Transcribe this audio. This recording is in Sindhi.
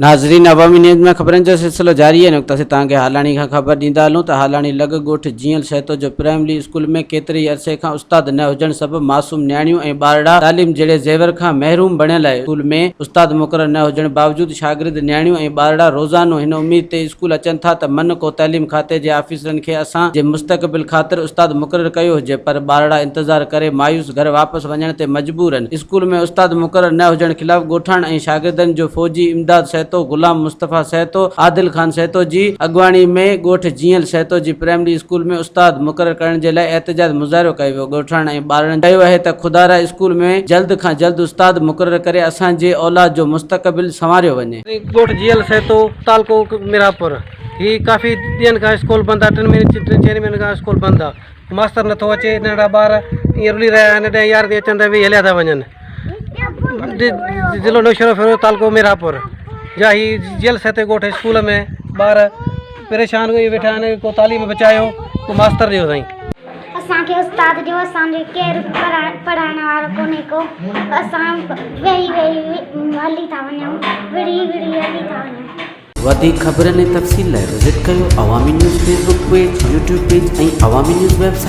ناظرين عوامي نيوز ۾ خبرن جو سلسلو جاري آهي نقطه سي توهان کي هالاڻي کان خبر ڏيندا هلون ته هالاڻي لڳ ڳوٺ جيئل سهتو جو پرائمري اسڪول ۾ ڪيتري ئي عرصي کان استاد نه هجڻ سبب معصوم نياڻيون ۽ ٻارڙا تعليم جهڙي زيور کان محروم بڻيل آهي اسڪول ۾ استاد مقرر نه هجڻ باوجود شاگرد نياڻيون ۽ ٻارڙا روزانو هن اميد تي اسڪول اچن ٿا ته من ڪو تعليم کاتي جي آفيسرن کي اسان جي مستقبل خاطر استاد مقرر ڪيو هجي پر ٻارڙا انتظار ڪري مايوس گهر واپس وڃڻ تي مجبور آهن اسڪول ۾ استاد مقرر نه هجڻ خلاف ڳوٺاڻن ۽ شاگردن جو فوجي امداد سهتو، غلام مصطفيٰ سهتو، عادل خان سهتو جي اڳواڻي ۾ ڳوٺ جيئل سهتو جي پرائمري اسڪول ۾ استاد مقرر ڪرڻ جي لاء احتجاج مظاهرو ڪيو ويو ڳوٺاڻن ۽ ٻارڙن چيو آهي ته خدارا اسڪول ۾ جلد کان جلد استاد مقرر ڪري اسان جي اولاد جو مستقبل سنواريو وڃي. ڳوٺ جيئل سهتو تعلقو ميرانپور هي ڪافي ڏينهن کان اسڪول بند آ ٽن مهينن ٽن چئن مهينن کان اسڪول بند آ ماستر نٿو اچي ننڍڙا ٻار ائين رلي رهيا آهن ڏهين يارهين تائين اچن ٿا ويهي هليا ٿا وڃن ضلعو نوشهروفيروز تعلقو ميرانپور جا هي جيل سهتي ڳوٺ اسڪول ۾ ٻار پريشان ائين ويٺا آهن ڪو تعليم بچايو ڪو ماستر ڏيو سائين. اسان کي استاد ڏيو اسان جو ڪير پڙهائڻ وارو ڪونهي ڪو اسان ويهي ويهي هلي ٿا وڃون وڙهي وڙهي هلي ٿا وڃون. وڌيڪ خبرن ۽ تفصيل لاء وزٽ ڪيو Awami news Facebook page, YouTube page ۽ Awami news website.